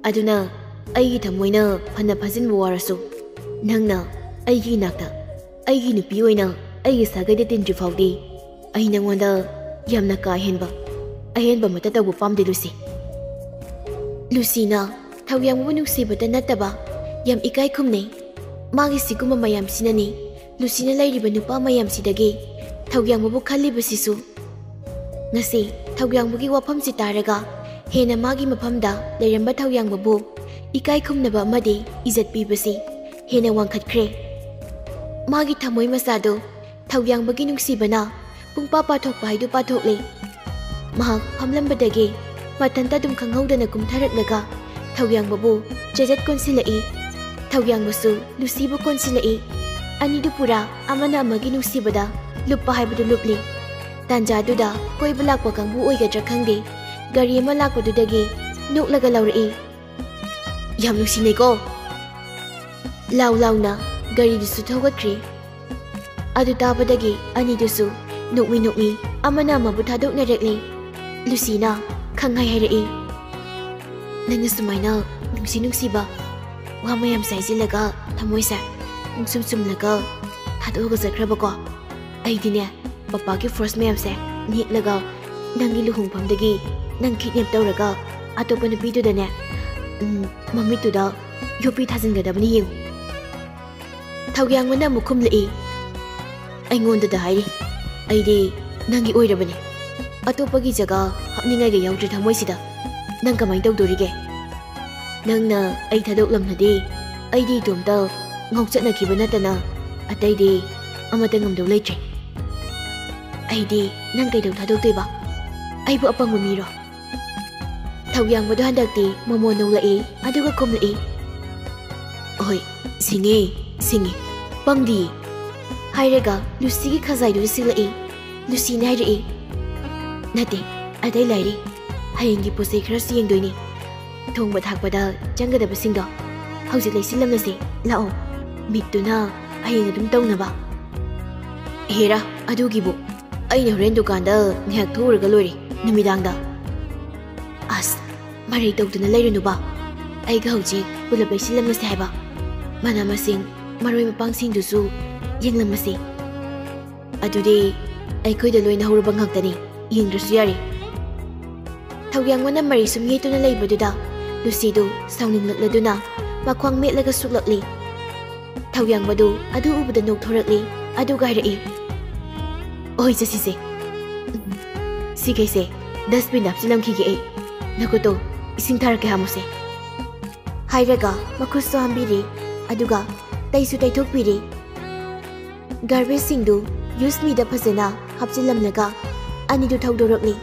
ꯑꯗꯨꯅ ꯑꯩꯒꯤ ꯊꯃꯣꯏꯅ ꯐꯅ ꯐꯥꯖꯤꯟꯕ ꯋꯥꯔꯁꯨ, ꯅꯪꯅ ꯑꯩꯒꯤ ꯏꯅꯥꯛꯇ ꯑꯩꯒꯤ ꯅꯨꯄꯤ ꯑꯣꯏꯅ ꯑꯩꯒꯤ ꯁꯥꯒꯩꯗ ꯇꯤꯟꯗ꯭ꯔꯤ ꯐꯥꯎꯗꯤ ꯑꯩ ꯅꯪꯉꯣꯟꯗ ꯌꯥꯝꯅ ꯀꯥ ꯍꯦꯟꯕ ꯑꯍꯦꯟꯕ ꯑꯃꯠꯇ ꯇꯧꯕ ꯄꯥꯝꯗꯦ, ꯂꯨꯁꯤ꯫ ꯂꯨꯁꯤꯅ ꯊꯧꯌꯥꯡꯕꯕꯨ ꯅꯨꯡꯁꯤꯕꯇ ꯅꯠꯇꯕ ꯌꯥꯝ ꯏꯀꯥꯏ ꯈꯨꯝꯅꯩ꯫ ꯃꯥꯒꯤ ꯁꯤꯒꯨꯝꯕ ꯃꯌꯥꯝꯁꯤꯅꯅꯤ ꯂꯨꯁꯤꯅ ꯂꯩꯔꯤꯕ ꯅꯨꯄꯥ ꯃꯌꯥꯝꯁꯤꯗꯒꯤ ꯊꯧꯌꯥꯡꯕꯕꯨ ꯈꯜꯂꯤꯕꯁꯤꯁꯨ꯫ ꯉꯁꯤ ꯊꯧꯌꯥꯡꯕꯒꯤ ꯋꯥꯐꯝꯁꯤ ꯇꯥꯔꯒ ꯍꯦꯟꯅ ꯃꯥꯒꯤ ꯃꯐꯝꯗ ꯂꯩꯔꯝꯕ ꯊꯧꯌꯥꯡꯕꯕꯨ ꯏꯀꯥꯏ ꯈꯨꯝꯅꯕ ꯑꯃꯗꯤ ꯏꯖꯠ ꯄꯤꯕꯁꯤ ꯍꯦꯟꯅ ꯋꯥꯡꯈꯠꯈ꯭ꯔꯦ꯫ ꯃꯥꯒꯤ ꯊꯃꯣꯏ ꯃꯆꯥꯗꯨ ꯊꯧꯌꯥꯡꯕꯒꯤ ꯅꯨꯡꯁꯤꯕꯅ ꯄꯨꯡꯄꯥ ꯄꯥꯊꯣꯛꯄ ꯍꯥꯏꯗꯨ ꯄꯥꯊꯣꯛꯂꯦ꯫ ꯃꯍꯥꯛ ꯐꯝꯂꯝꯕꯗꯒꯤ ꯃꯊꯟꯇ ꯑꯗꯨꯝ ꯈꯪꯍꯧꯗꯅ ꯀꯨꯝꯊꯔꯛꯂꯒ ꯊꯧꯌꯥꯡꯕꯕꯨ ꯆꯦꯖꯠ ꯀꯣꯟꯁꯤꯜꯂꯛꯏ꯫ ꯊꯧꯌꯥꯡꯕꯁꯨ ꯂꯨꯁꯤꯕꯨ ꯀꯣꯟꯁꯤꯜꯂꯛꯏ꯫ ꯑꯅꯤꯗꯨ ꯄꯨꯔꯥ ꯑꯃꯅ ꯑꯃꯒꯤ ꯅꯨꯡꯁꯤꯕꯗ ꯂꯨꯞꯄ ꯍꯥꯏꯕꯗꯨ ꯂꯨꯞꯂꯤ꯫ ꯇꯥꯟꯖꯥꯗꯨꯗ ꯀꯣꯏꯕ ꯂꯥꯛꯄ ꯀꯥꯡꯕꯨ ꯑꯣꯏꯒꯗ꯭ꯔꯥ ꯈꯪꯗꯦ, ꯒꯥꯔꯤ ꯑꯃ ꯂꯥꯛꯄꯗꯨꯗꯒꯤ ꯅꯣꯛꯂꯒ ꯂꯧꯔꯛꯏ꯫ "ꯌꯥꯝ ꯅꯨꯡꯁꯤꯅꯩꯀꯣ!" ꯂꯥꯎ ꯂꯥꯎꯅ ꯒꯥꯔꯤꯗꯨꯁꯨ ꯊꯧꯒꯠꯈ꯭ꯔꯦ꯫ ꯑꯗꯨ ꯇꯥꯕꯗꯒꯤ ꯑꯅꯤꯗꯨꯁꯨ ꯅꯣꯛꯃꯤ ꯅꯣꯛꯃꯤ ꯑꯃꯅ ꯑꯃꯕꯨ ꯊꯥꯗꯣꯛꯅꯔꯛꯂꯦ꯫ ꯂꯨꯁꯤꯅ ꯈꯪꯍꯥꯏ ꯍꯥꯏꯔꯛꯏ, "ꯅꯪꯅ ꯁꯨꯃꯥꯏꯅ ꯅꯨꯡꯁꯤ ꯅꯨꯡꯁꯤꯕ ꯋꯥ ꯃꯌꯥꯝꯁꯦ ꯍꯥꯏꯖꯤꯜꯂꯒ ꯊꯃꯣꯏꯁꯦ ꯄꯨꯡꯁꯨꯝ ꯁꯨꯝꯂꯒ ꯊꯥꯗꯣꯛꯑꯒ ꯆꯠꯈ꯭ꯔꯕꯀꯣ꯫ ꯑꯩꯗꯤꯅꯦ, ꯄꯄꯥꯒꯤ ꯐꯣꯔꯁ ꯃꯌꯥꯝꯁꯦ ꯅꯦꯛꯂꯒ ꯅꯪꯒꯤ ꯂꯨꯍꯣꯡꯐꯝꯗꯒꯤ ꯅꯪ ꯀꯤꯗꯅꯦꯞ ꯇꯧꯔꯒ ꯑꯇꯣꯞꯄ ꯅꯨꯄꯤꯗꯨꯗꯅꯦ, ꯎꯝ, ꯃꯃꯤꯠꯇꯨꯗ ꯌꯣꯠꯄꯤ ꯊꯥꯖꯤꯟꯒꯗꯕꯅꯤ ꯌꯦꯡꯉꯨ꯫" ꯊꯧꯌꯥꯡꯕꯅ ꯑꯃꯨꯛ ꯈꯨꯝꯂꯛꯏ, "ꯑꯩꯉꯣꯟꯗꯗ ꯍꯥꯏꯔꯤ, ꯑꯩꯗꯤ ꯅꯪꯒꯤ ꯑꯣꯏꯔꯕꯅꯤ꯫ ꯑꯇꯣꯞꯄꯒꯤ ꯖꯒꯥ ꯍꯥꯞꯅꯤꯡꯉꯥꯏꯒ ꯌꯥꯎꯗ꯭ꯔꯦ ꯊꯃꯣꯏꯁꯤꯗ꯫ ꯅꯪ ꯀꯃꯥꯏꯅ ꯇꯧꯗꯣꯔꯤꯒꯦ? ꯅꯪꯅ ꯑꯩ ꯊꯥꯗꯣꯛꯂꯝꯂꯗꯤ ꯑꯩꯗꯤ ꯏꯇꯣꯝꯇ ꯉꯥꯎꯆꯠꯅꯈꯤꯕ ꯅꯠꯇꯅ ꯑꯇꯩꯗꯤ ꯑꯃꯠꯇ ꯉꯝꯗꯧ ꯂꯩꯇ꯭ꯔꯦ꯫ ꯑꯩꯗꯤ ꯅꯪ ꯀꯩꯗꯧ ꯊꯥꯗꯣꯛꯇꯣꯏꯕ? ꯑꯩꯕꯨ ꯑꯄꯪꯕ ꯃꯤꯔꯣ?" ꯊꯧꯌꯥꯡꯕꯗꯣ ꯍꯟꯗꯛꯇꯤ ꯃꯃꯣꯟ ꯅꯣꯡꯂꯛꯏ, ꯑꯗꯨꯒ ꯈꯨꯝꯂꯛꯏ, "ꯑꯍꯣꯏ, ꯁꯤꯡꯉꯦ, ꯁꯤꯡꯉꯦ, ꯄꯪꯗꯤꯌꯦ꯫" ꯍꯥꯏꯔꯒ ꯂꯨꯁꯤꯒꯤ ꯈꯖꯥꯏꯗꯨꯗ ꯁꯤꯜꯂꯛꯏ꯫ ꯂꯨꯁꯤꯅ ꯍꯥꯏꯔꯛꯏ, "ꯅꯠꯇꯦ, ꯑꯇꯩ ꯂꯥꯏꯔꯤ꯫ ꯍꯌꯦꯡꯒꯤ ꯄꯣꯠ ꯆꯩ ꯈꯔꯁꯨ ꯌꯦꯡꯗꯣꯏꯅꯤ꯫ ꯊꯣꯡꯕ ꯊꯥꯛꯄꯗ ꯆꯪꯒꯗꯕꯁꯤꯡꯗꯣ ꯍꯧꯖꯤꯛ ꯂꯩꯁꯤꯜꯂꯝꯂꯁꯦ꯫ ꯂꯥꯛꯑꯣ, ꯃꯤꯠꯇꯨꯅ ꯍꯌꯦꯡ ꯑꯗꯨꯝ ꯇꯧꯅꯕ꯫" "ꯍꯦꯔꯥ, ꯑꯗꯨꯒꯤꯕꯨ ꯑꯩꯅ ꯍꯣꯔꯦꯟ ꯗꯨꯀꯥꯟꯗ ꯉꯥꯏꯍꯥꯛ ꯊꯣꯛꯎꯔꯒ ꯂꯣꯏꯔꯦ, ꯅꯨꯃꯤꯗꯥꯡꯗ꯫" "ꯑꯁ, ꯃꯔꯩ ꯇꯧꯗꯨꯅ ꯂꯩꯔꯨꯅꯨꯕ꯫ ꯑꯩꯒ ꯍꯧꯖꯤꯛ ꯄꯨꯂꯞ ꯂꯩꯁꯤꯜꯂꯝꯃꯁꯦ ꯍꯥꯏꯕ꯫ ꯃꯅꯥ ꯃꯁꯤꯡ, ꯃꯔꯣꯏ ꯃꯄꯥꯡꯁꯤꯡꯗꯨꯁꯨ ꯌꯦꯡꯂꯝꯃꯁꯦ꯫" "ꯑꯗꯨꯗꯤ ꯑꯩꯈꯣꯏꯗ ꯂꯣꯏꯅ ꯍꯧꯔꯕ ꯉꯥꯛꯇꯅꯤ, ꯌꯦꯡꯗ꯭ꯔꯁꯨ ꯌꯥꯔꯦ꯫" ꯊꯧꯌꯥꯡꯕꯅ ꯃꯔꯩ ꯁꯨꯝ ꯌꯦꯠꯇꯨꯅ ꯂꯩꯕꯗꯨꯗ ꯂꯨꯁꯤꯗꯨ ꯁꯥꯎꯅꯤꯡꯂꯛꯂꯗꯨꯅ ꯃꯈ꯭ꯋꯥꯡ ꯃꯦꯠꯂꯒ ꯁꯨꯛꯂꯛꯂꯤ꯫ ꯊꯧꯌꯥꯡꯕꯗꯨ ꯑꯗꯨ ꯎꯕꯗ ꯅꯣꯛꯊꯣꯔꯛꯂꯤ, ꯑꯗꯨꯒ ꯍꯥꯏꯔꯛꯏ, "ꯑꯣꯏ, ꯆꯠꯁꯤꯁꯦ꯫" ꯎꯝ, ꯁꯤꯈꯩꯁꯦ dustbin ꯍꯥꯞꯆꯤꯜꯂꯝꯈꯤꯒꯦ ꯑꯩ꯫ ꯅꯈꯨꯠꯇꯣ ꯏꯁꯤꯡ ꯊꯥꯔꯛꯀꯦ ꯍꯥꯝꯃꯨꯁꯦ꯫ ꯍꯥꯏꯔꯒ ꯃꯈꯨꯠꯁꯨ ꯍꯥꯝꯕꯤꯔꯦ, ꯑꯗꯨꯒ ꯇꯩꯁꯨ ꯇꯩꯊꯣꯛꯄꯤꯔꯦ꯫ Garbageꯁꯤꯡꯗꯨ use meꯗ ꯐꯖꯅ ꯍꯥꯞꯆꯤꯜꯂꯝꯂꯒ ꯑꯅꯤꯗꯨ ꯊꯧꯗꯣꯔꯛꯂꯤ꯫